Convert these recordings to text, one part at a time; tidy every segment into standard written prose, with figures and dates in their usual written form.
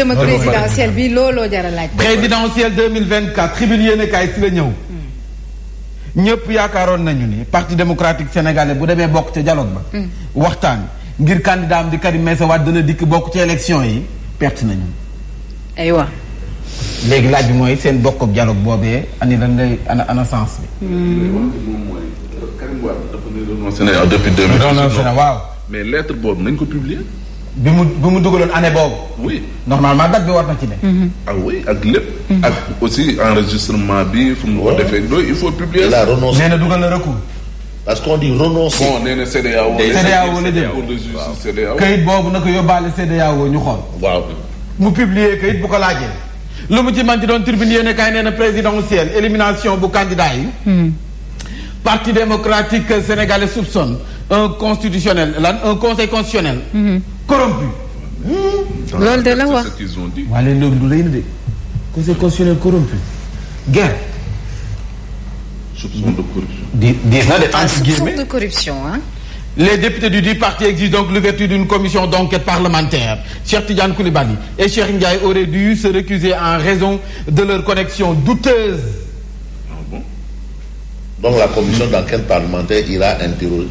dama présidentielle bi looloo jar a laaj. présidentielle 2024 tribune yéen kaay si la ñëw. ñëpp yaakaaroon nañu ni parti démocratique sénégalais bu demee bokk ca dialogue ba. waxtaan ngir candidat am di Karim Meïssa Wade dana dikk bokk ci élection yi perte nañu. aywa. léegi laaj bi mooy seen bokk ak dialogue boobee ani lan lay ana sens bi. Karim Wade dafa ne renoncé na depuis 2000. waaw. mais lettre boobu nañ ko publier. bi mu dugaloon année boobu. oui normalement date bi war na ci ne. ah oui ak lépp. ak aussi enregistrement bi fu mu ko defee loolu il faut publier. il a renoncé nee na dugal na recours. parce qu'on dit renoncer. bon nee na CEDEAO. CEDEAO la jëm kayit boobu na ko yóbbaale CEDEAO ñu xool. waaw. mu publier kayit bu ko laajee. lu mu ci manti doon tribune yéene kaay nee na présidentielle élimination bu candidat yi. parti démocratique sénégalais soupçonne un constitutionnel un conseil constitutionnel. corrompu. loolu de la wax. c'est ce qu'ils ont dit. waa léegi loolu du lay de conseil constitutionnel corrompu. guerre. soupçon de corruption. dis na de entre guillemets. soupçon de corruption hein. Les députés du parti exigent donc l'ouverture d'une commission d'enquête parlementaire. Cheikh Tidiane Koulibaly et Cheikh Ndiaye auraient dû se récuser en raison de leur connexion douteuse. Ah bon? Donc la commission d'enquête parlementaire ira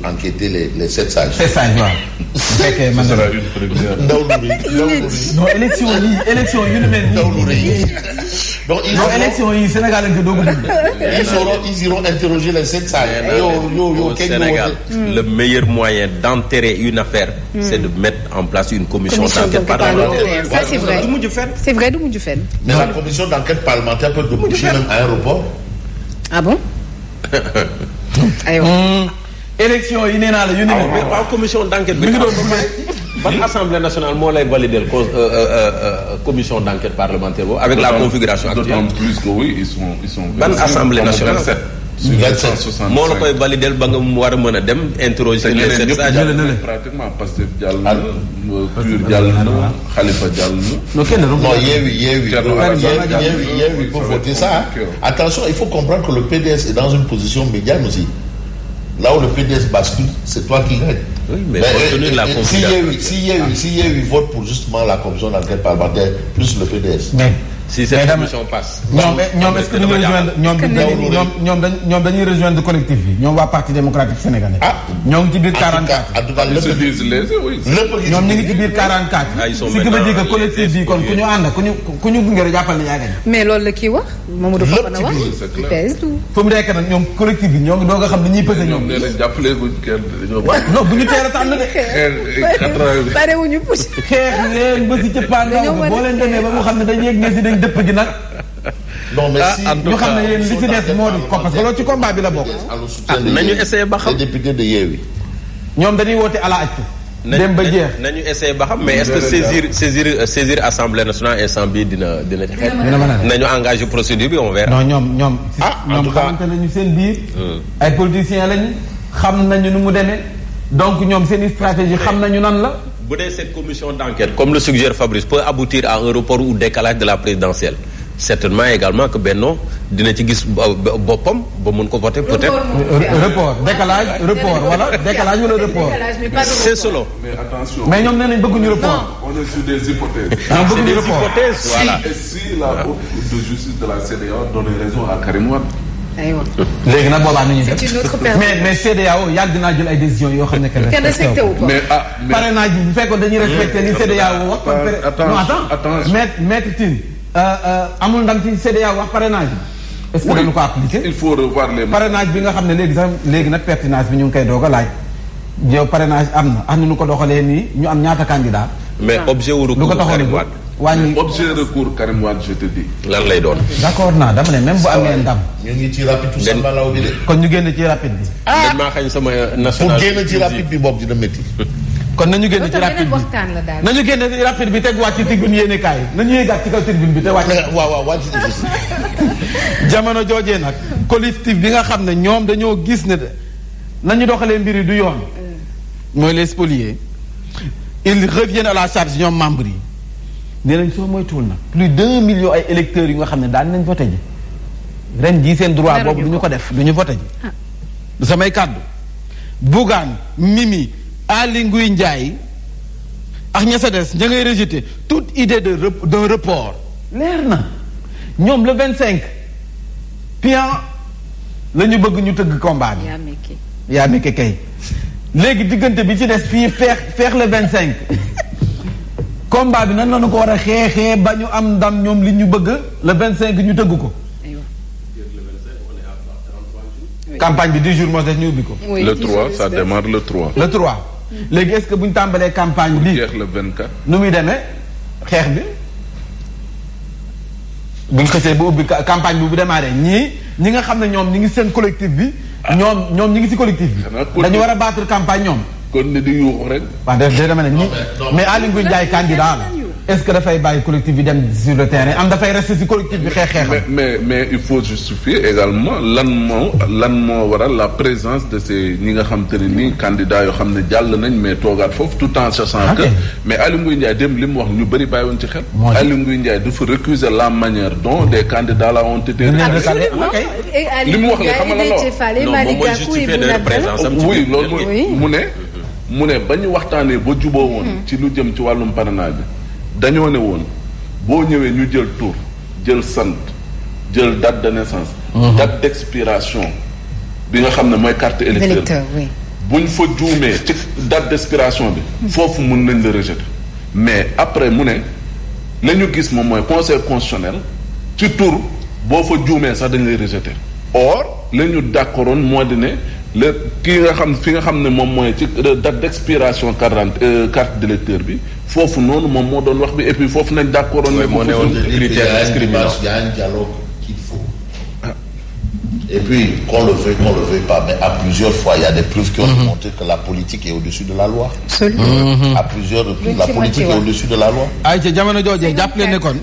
enquêter les 7 sages. 7 sages waaw. bu fekkee Ce sera une première. ndaw lu rëy. non élection yu ne mel nii. ndaw lu rëy. donc élection yi Sénégal lañ ko doog a ils iront interroger les 7 sages. Au Sénégal, le meilleur moyen d'enterrer une affaire, c'est de mettre en place une commission d'enquête parlementaire. Ça c'est vrai. C'est vrai du mujj fenn. Mais la commission d'enquête parlementaire peut déboucher même à un report. Ah bon? aywa. élection yi nee naa la yu ne mais waaw commission d'enquête bi. ban assemblée nationale moo lay valider commission d'enquête parlementaire boobu avec la configuration actuelle. D'autant plus que oui ils sont. ban assemblée nationale 27. moo la koy valider ba nga war a mën a dem interroger les 7 sages. pratiquement parce que jàll na. Pur jàll na. Khalifa jàll na. non kenn non Yewwi peut voter ça. Attention, il faut comprendre que le PDS est dans une position médiane aussi. Là où le PDS bascule, c'est toi qui gagne. Oui, mais compte tenu de la configuration. Si Yewwi vote pour justement la commission d'enquête parlementaire plus le PDS. mais si cette commission passe. ñoom est-ce que ñu ngi rejoindre ñoom dañuy rejoindre collectif bi ñoom waa parti démocratique sénégalais. ñoo ngi ci biir 44. en tout cas Ils se disent lésés, oui. ñoom ñu ngi ci biir 44. ils sont ce qui veut dire que collectif bi kon ku ñu ànd ku ñu gunge rek jàppal ne yaa gañ. mais loolu la kii wax. Mamadou Fofana wax. PS tout. fu mu nekk nag ñoom collectif bi ñoo ngi doog a xam dañuy pesé ñoom. nee nañ jàppale guñ kenn dañoo baax. non bu ñu teel a tànn de. pare wu ñu pousse. xeex leen ba si cëppaandaw ga boo leen demee ba mu xam ne dañ yegg ne si dañ dëpp gi nag. non mais si ñu xam ne yéen li ci des moo di ko parce que loolu ci combat bi la bokk. nañu essayer ba xam les députés de Yewwi. ñoom dañuy woote à la actu. dem ba jeex nañu essayer ba xam mais est-ce que saisir assemblée nationale instant bii dina ci xeet. nañu engagé procédure bi on verra. non ñoom ñoom xamante nañu seen biir. ay politiciens lañu xam nañu nu mu demee donc ñoom seen stratégie xam nañu nan la. bu dee cette commission d'enquête comme le suggère Fabrice peut aboutir à un report ou décalage de la présidentielle certainement également que Benno dina ci gis boppam ba mun ko voter peut-être. report décalage report wala décalage wala report. c'est solo. mais attention. mais ñoom nee nañ bëgguñu report. on est sur des hypothèses. bëgguñu des report hypothèses voilà. Et si la Cour de justice de la CEDEAO donne raison à Karim Wade. aywa. léegi nag boobaa nu ñuy def c'est une autre période. mais CEDEAO yàgg naa jël ay décisions yoo xam ne que kenn respecté wu ko. mais parrainage bi bu fekkoon dañuy respecté li CEDEAO wax. non attends maître Tine amul ndam ci CEDEAO wax parrainage bi. est-ce que dañu ko appliqué. il faut revoir les. parrainage bi nga xam ne léegi nag pertinence bi ñu ngi koy doog a laaj yow parrainage am na nu ko doxalee nii ñu am ñaata candidat. mais objet wu recours Karim Wade. wàññi objet recours Karim Wade je te dis. lan lay doon. d'accord naa dama ne même bu amee ndam. ñu ngi ci rapide tout sambalaw bi de. kon ñu génn ci rapide bi. ngeen maa xañ sama national. pour génn ci rapide bi boobu dina métti. kon nañu génn ci rapide bi nañu génn ci rapide bi teg wàcc ci tribune yéene kaay nañu yéegaat ci kaw tribune bi te wàcc. waaw wàcc ci jamono joojee nag collectif bi nga xam ne ñoom dañoo gis ne de nañu doxalee mbir yi du yoon. mooy les spoliés ils reviennent à la charge ñoom membres yi. nee nañ soo moytuwul nag plus d'1 million ay électeurs yi nga xam ne daan nañ voté ji ren jii seen droit boobu du ñu ko def du ñu voté ji. du samay kàddu. Bougane Mimi Aly Ngouille Ndiaye ak ña sa des ña ngay rejeter toute idée d'un report leer na ñoom le 25 pian la ñu bëgg ñu tëgg combat bi yaa mekke kay léegi diggante bi ci des fii feex le 25 combat bi nan la ñu ko war a xeexee ba ñu am ndam ñoom li ñu bëgg le 25 ñu tëgg ko campagne bi 10 jours moo des ñu ubbi ko le 3 ça démarre le 3 le 3 léegi est-ce que bu ñu tàmbalee campagne bi jeex le 24 nu muy demee xeex bi bu ñu xësee bu ubbi campagne bi bu démarré ñi nga xam ne ñoom ñi ngi seen collectif bi ñoom ñi ngi ci collectif bi dañu war a battre campagne ñoom kon ni di yuuxu rek waaw def dama ne ñi mais Aly Ngouille Ndiaye candidat la est-ce que dafay bàyyi collectif bi dem sur le terrain am dafay rester ci collectif bi xeexam mais il faut justifier également lan moo waral la présence de ces ñi nga xam te ne nii candidats yoo xam ne jàll nañ mais toogaat foofu tout en sachant que mais Aly Ngouille Ndiaye dem li mu wax ñu bëri bàyyi woon ci xel Aly Ngouille Ndiaye dafa récuser la manière dont des candidats là ont été li mu wax la xam nga la non moom mooy justifier de présence am oui loolu mu ne ba ñu waxtaanee ba juboo woon ci lu jëm ci wàllum parrainage bi dañoo ne woon boo ñëwee ñu jël tur jël sant jël date de naissance date d'expiration bi nga xam ne mooy carte électeur buñ fa juumee ci date d'expiration bi foofu mun nañ la rejeter mais après mu ne la ñu gis moom mooy conseil constitutionnel ci tur boo fa juumee sax dañ lay rejeter or la ñu d'accordoon moo di ne kii nga xam fi nga xam ne moom mooy ci date d'expiration carte d'électeur bi foofu noonu moom moo doon wax bi et puis foofu nañ d'accord on moo ne woon critère discriminant il y a un dialogue qu'il faut et puis qu'on le veuille pas mais à plusieurs fois il y a des preuves qui ont démontré que la politique est au-dessus de la loi à plusieurs reprises la politique est au-dessus de la loi ay ca jamono joojee jàppale ne kon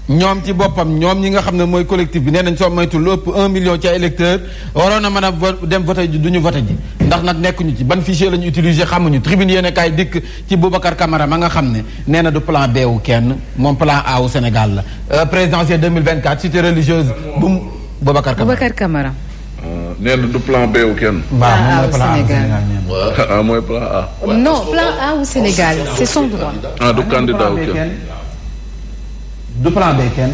ñoom ci boppam ñoom ñi nga xam ne mooy collectif bi nee nañ soo moytu lu ëpp 1 million ci ay électeurs waroon a mën a dem voté ji du ñu voté ji ndax nag nekkuñu ci ban fichier la ñu utiliser xamuñu tribune yéen kaay dikk ci Boubacar Camara ma nga xam ne nee na du plan B wu kenn moom plan A wu Sénégal la présidentielle 2024 cité religieuse bu Boubacar Camara nee na du plan B wu kenn. plan A wu Sénégal ah mooy plan A. non plan A wu Sénégal c'est son droit. ah du candidat wu kenn. du plan B kenn.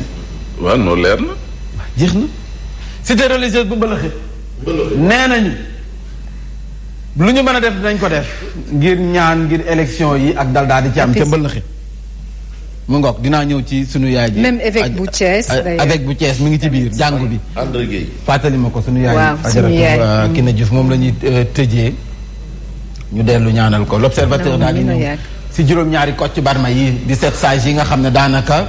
waaw noonu leer na. jeex na cité religieuse bu mbalaxit nee nañu lu ñu mën a def dinañ ko def ngir ñaan ngir élection yi ak dal daal di ci am ca mbalaxit mu ngoog dinaa ñëw ci sunu yaay ji. même évêque bu Thiès d'ailleurs évêque bu Thiès mi ngi ci biir jàngu bi. André Gueye fàttali ma ko sunu yaay. waaw sunu yaay Kiné Diouf moom la ñuy tëjee ñu dellu ñaanal ko l'observateur daal di ñëw si juróom-ñaari Kocc Barma yi 17 sages yi nga xam ne daanaka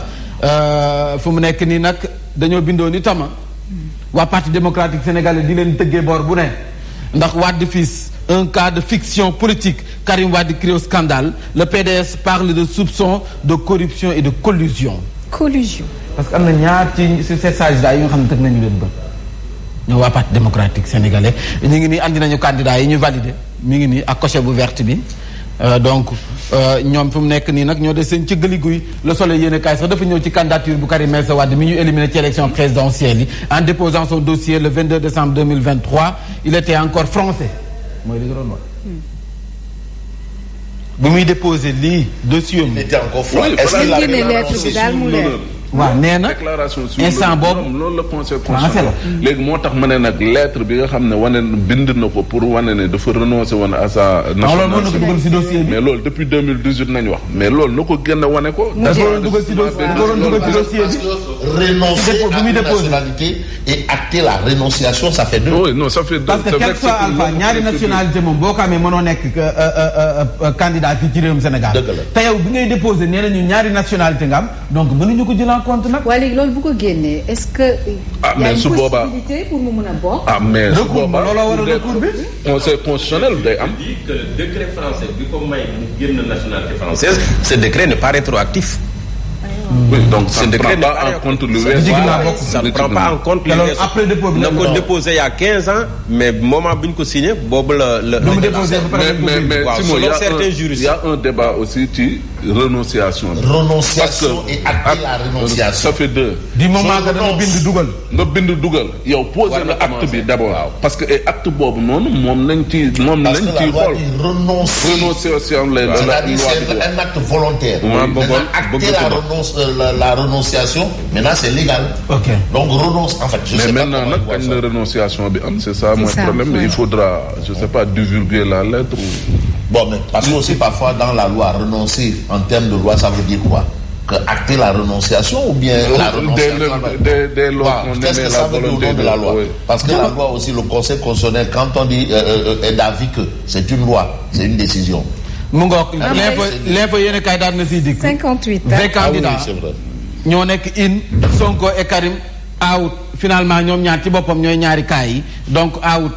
fu mu nekk nii nag dañoo bindoo ni tama waa parti démocratique sénégalais di leen tëggee boor bu ne ndax Wade fils un cas de fiction politique Karim Wade crée au scandale le PDS parle de soupçons de corruption et de collusion. parce que am na ñaar ci 17 sages yi nga xam ne tëg nañu leen ba ñoo waa parti démocratique sénégalais ñu ngi nii andi nañu candidats yi ñu validé mi ngi nii ak coché bu verte bi donc ñoom fu mu nekk nii nag ñoo des seen cëggali guy le soleil yéen a kaay sax dafa ñëw ci candidature bu Karim Meïssa Wade mi ñu éliminé ci élection présidentielle yi en déposant son dossier le 22 décembre 2023 il était encore français mooy li nga doon wax bu muy déposé lii dossier il était encore français est-ce qu'il a waaw nee na instant boobu loolu la conseil constitutionnel léegi moo tax ma ne nag lettre bi nga xam ne wane bind na ko pour wane ne dafa renoncer woon à sa nationalité mais loolu depuis 2018 nañ wax mais loolu na ko gën a wane ko dafa waroon dugal ci dossier bi renoncer à la nationalité et acter la renonciation ça fait deux. oui non ça fait deux parce que quel soit alpha ñaari nationalité moom boo ko amee mënoo nekk candidat fii ci réewum Sénégal te yow bi ngay déposé nee nañu ñaari nationalité nga am donc mënuñu ko jël compte nag. waaye léegi loolu bu ko génnee est-ce que. mais su boobaa y a une possibilité pour mu mën a bokk. mais su boobaa looloo war a recours bi. conseil constitutionnel day am. dit que le décret français bi ko may mu génn nationalité française ce décret n'est pas rétroactif. Oui, donc ça ne prend pas en compte le weesu. Ça ne prend pas en compte le weesu. Après dépôt bi na ko déposé il y a 15 ans mais moment bi ñu ko signé boobu la. mais Simon, il y a un débat aussi ci renonciation. Renonciation et acter la renonciation. Ça fait deux. du moment que dama bind dugal. nga bind dugal yow posé na acte bi d'abord. parce que acte boobu noonu moom lañ ci xool. Renonciation c'est-à-dire c'est un acte volontaire. Acter la renonciation maintenant c'est légal. Ok. Donc renonce en fait. Mais maintenant nag kañ la renonciation bi am c'est ça mooy problème mais il faudra je sais pas divulguer la lettre ou. Bon mais parce que aussi parfois dans la loi renoncer en termes de loi ça veut dire quoi? Que acter la renonciation ou bien la renonciation dès lors qu'on émet la volonté de la loi. Oui. Parce que la loi aussi le Conseil constitutionnel quand on dit est d'avis que c'est une loi, c'est une décision. mu ngoog l'info yéen a kaay daal na siy dikk. 58 20 candidats c'est vrai. ñoo nekk Sonko et Karim out finalement ñoom ñaar ci boppam ñooy ñaari kaay yi donc out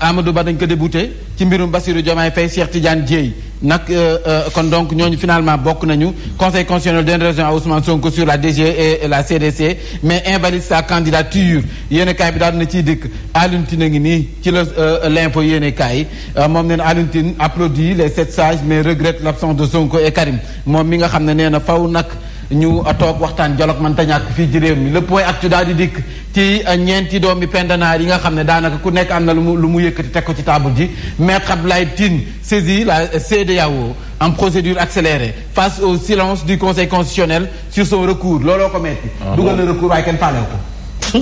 Amadou Ba dañ ko débouté ci mbirum Bassirou Diomaye Faye Cheikh Tidiane Dièye nag kon donc ñooñu finalement bokk nañu conseil constitutionnel donne raison à Ousmane Sonko sur la DG et la CDC mais invalide sa candidature yéen kaay bi daal na ciy dikk Alioune Tine a ngi nii ci la l'info yéen kaay moom nee na Alioune Tine applaudit les 7 sages mais regrette l'absence de Sonko et Karim moom mi nga xam ne nee na faw nag ñu toog waxtaan dialogue man ta ñàkk fii ci réew mi le point actu daal di dikk ci ñeenti doomi pendanaar yi nga xam ne daanaka ku nekk am na lu mu yëkkati teg ko ci table ji maître Abdoulaye Tine saisit la CEDEAO en procédure accélérée face au silence du conseil constitutionnel sur son recours looloo ko metti dugal na recours waaye kenn faalew ko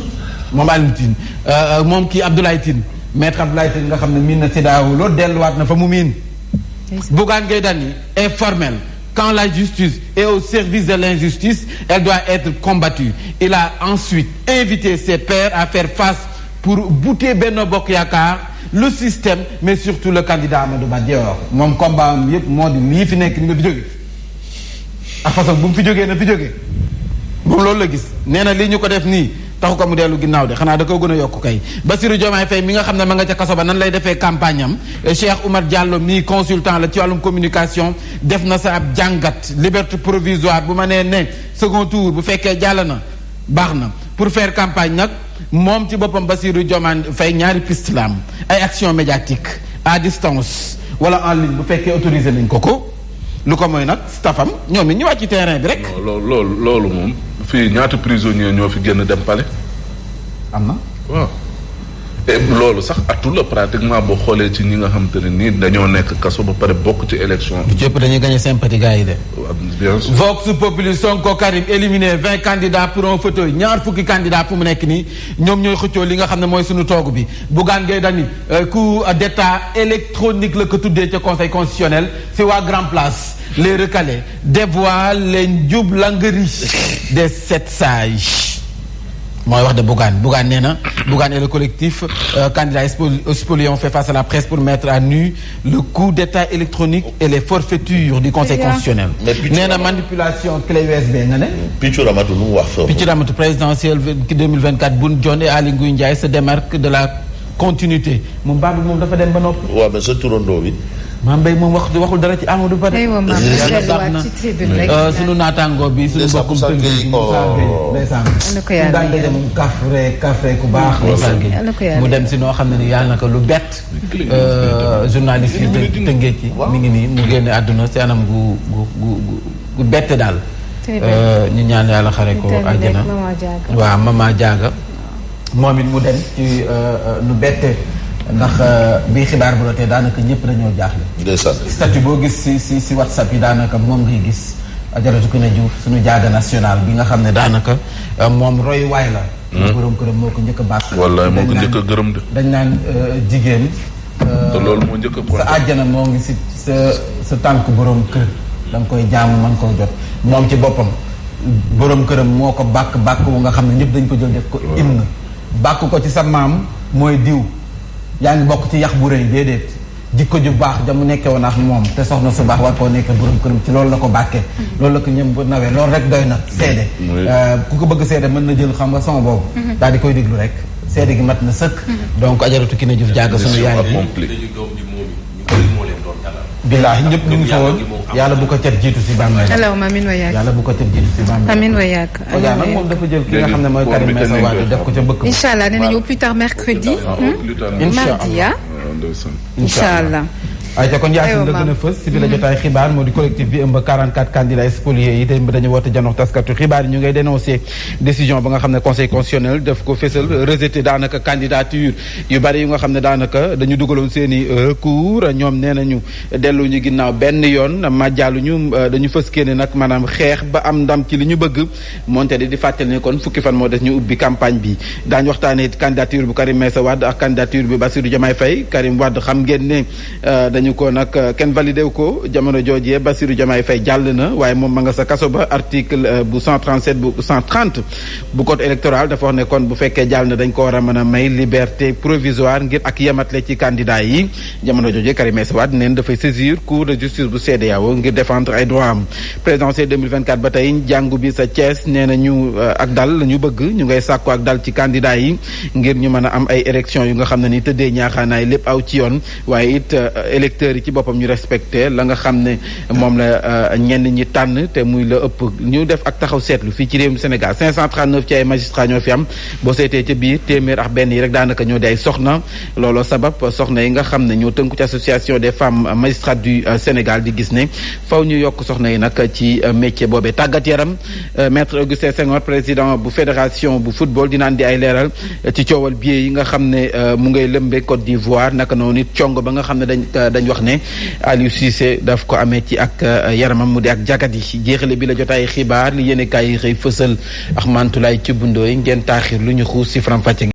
moom Alioune Tine moom kii Abdoulaye Tine maître Abdoulaye Tine nga xam ne miin na CEDEAO loolu delluwaat na fa mu miin Bougane Gueye Dany est formel. Quand la justice est au service de l'injustice, elle doit être combattue. Il a ensuite invité ses pairs à faire face pour bouter Benno Bokk Yaakaar, le système, mais surtout le candidat Amadou Ba Dior. moom combat am yëpp moo di lii fi nekk ni nga fi jóge ak façon bu mu fi jógee na fi jógee moom loolu la gis nee na lii ñu ko def nii taxu ko mu dellu ginnaaw de xanaa da ko gën a yokk kay Bassirou Diomaye Faye mi nga xam ne ma nga ca kaso ba nan lay defee campagne am Cheikh Oumar Diallo mii consultant la ci wàllum communication def na sa ab jàngat liberté provisoire bu ma nee ne second tour bu fekkee jàll na baax na pour faire campagne nag moom ci boppam Bassirou Diomaye Faye ñaari piste la am ay action médiatique à distance wala en ligne bu fekkee autorisé nañ ko lu ko mooy nag staffam ñoom it ñu wàcc ci terrain bi rek. loolu moom fii ñaata prisonniers ñoo fi génn dem palais. am na waaw. et loolu sax atu la pratiquement boo xoolee ci ñi nga xam te ne nii dañoo nekk kaso ba pare bokk ci élection. jëpp dañuy gagné sympathie gars yi de. bien sûr. Vox Populi Sonko Karim éliminé 20 candidats pour un fauteuil ñaar fukki candidats fu mu nekk nii ñoom ñooy xëccoo li nga xam ne mooy suñu toogu bi Bougane Gueye Dany coup d'état électronique la ko tuddee ca conseil constitutionnel si waa Grand Place les recalés dévoilent les njublangeries des 7 sages. mooy wax de Bougane nee na Bougane et le collectif candidat spoliés fait face à la presse pour mettre à nu le coup d'état électronique et les forfaitures du conseil constitutionnel. nee na manipulation clé USB nga ne. Piccu Ramatu lu mu wax foofu. Piccu Ramatu présidentielle 2024 Boun Dionne et Aly Ngouille Ndiaye se démarquent de la continuité moom Babou moom dafa dem ba noppi. waaw mais sa turandoo bi. Mame Mbaye moom waxul dara ci Amadou Ba. aywa maam sunu naataangoo bi sunu mbokkum tënk bi Moussa Gueye daan daje moom kafre ku baax Moussa Gueye mu dem si noo xam ne ni yàlla na ko lu bett journaliste yi tëngee ci mi ngi nii mu génne àdduna si anam gu bette daal ñu ñaan yàlla xare ko àjjana waaw Mama Diaga moom it mu dem ci lu bette ndax bii xibaar bu rotee daanaka ñëpp dañoo jaaxle. statut boo gis si WhatsApp yi daanaka moom ngay gis Adjaratou Koné Diouf suñu jaaga national bi nga xam ne daanaka moom roy waay la. borom këram moo ko njëkk a baax. wallaay moo ko njëkk a gërëm de. dañ naan jigéen. te loolu moo njëkk a sa àjjana moo ngi si sa tànk borom kër da nga koy jaamu mën koo jot moom ci boppam borom këram moo ko bàkk wu nga xam ne ñëpp dañ ko jël def ko hymne bàkk ko ci sa maam mooy diw. yaa ngi bokk ci yax bu rëy déedéet jikko ju baax ja mu nekkee woon ak moom te soxna su baax war koo nekkee borom këram ci loolu la ko bàkkee loolu la ko ñëm bu nawee loolu rek doy na seede ku ko bëgg seede mën na jël xam nga son boobu daal di koy déglu rek seede gi mat na sëkk donc Adjaratou Koné Diouf jaaga sunu yaay bi billaahi ñëpp ñu ngi fa woon yàlla bu ko cat jiitu si bàmmeel. allahumma amiin wa yaak. yàlla bu ko cat jiitu si bàmmeel. amiin wa yaak. amiin nag moom dafa jël ki nga xam ne mooy Karim Meïssa Wade def ko ca mbëkk. incha allah nee nañu plus tard mercredi. mardi incha allah. ayca kon Yacine la gën a fës si bi la jotaay xibaar moo di collectif bi ëmb 44 candidats spoliés yi démb dañu woote janox taskatu xibaar yi ñu ngay dénoncé décision ba nga xam ne conseil constitutionnel daf ko fésal rejeté daanaka candidature yu bari yu nga xam ne daanaka dañu dugaloon seen i recours ñoom nee nañu dellu ñu ginnaaw benn yoon màjjaaluñu dañu fës kéene nag maanaam xeex ba am ndam ci li ñu bëgg moonte di fàttali ne kon fukki fan moo des ñu ubbi campagne bi daañu waxtaanee candidature bu Karim Meïssa Wade ak candidature bi Bassirou Diomaye Faye Karim Wade xam ngeen ne ñu ko nag kenn validé wu ko jamono joojee Bassirou Diomaye Faye jàll na waaye moom ma nga sa kaso ba article bu 137 bu 130 bu code électoral dafa wax ne kon bu fekkee jàll na dañ ko war a mën a may liberté provisoire ngir ak yematle ci candidat yi jamono joojee Karim Meïssa Wade neen dafay saisir cour de justice bu CEDEAO ngir défendre ay droit am présidentielle 2024 ba tey jàngu bi sa Thiès nee na ñu ak dal la ñu bëgg ñu ngay sàkku ak dal ci candidat yi ngir ñu mën a am ay élection yu nga xam ne ni tëddee ñaaxaanaay lépp aw ci yoon waaye it électeurs yi ci boppam ñu respecté la nga xam ne moom la ñenn ñi tànn te muy la ëpp ñu def ak taxaw seetlu fii ci réewum Sénégal 539 ci ay magistrats ñoo fi am boo seetee ca biir téeméer ak benn yi rek daanaka ñoo di ay soxna looloo sabab soxna yi nga xam ne ñoo tënku ci association des femmes magistrats du Sénégal di gis ne faw ñu yokk soxna yi nag ci métier boobee tàggat yaram maître Augustin Senghor président bu fédération bu football dina andi ay leeral ci coowal biais yi nga xam ne mu ngay lëmbe Côte d'Ivoire naka noonu it cong ba nga xam ne dañ wax ne Aliou Cissé daf ko amee ci ak yaramam mu di ak jagat yi jeexale bi la jotaay xibaar li yéene kaay yi xëy fësal ak mantulaay ci bundooy ngeen taaxir lu ñu xuus si faram-fàcce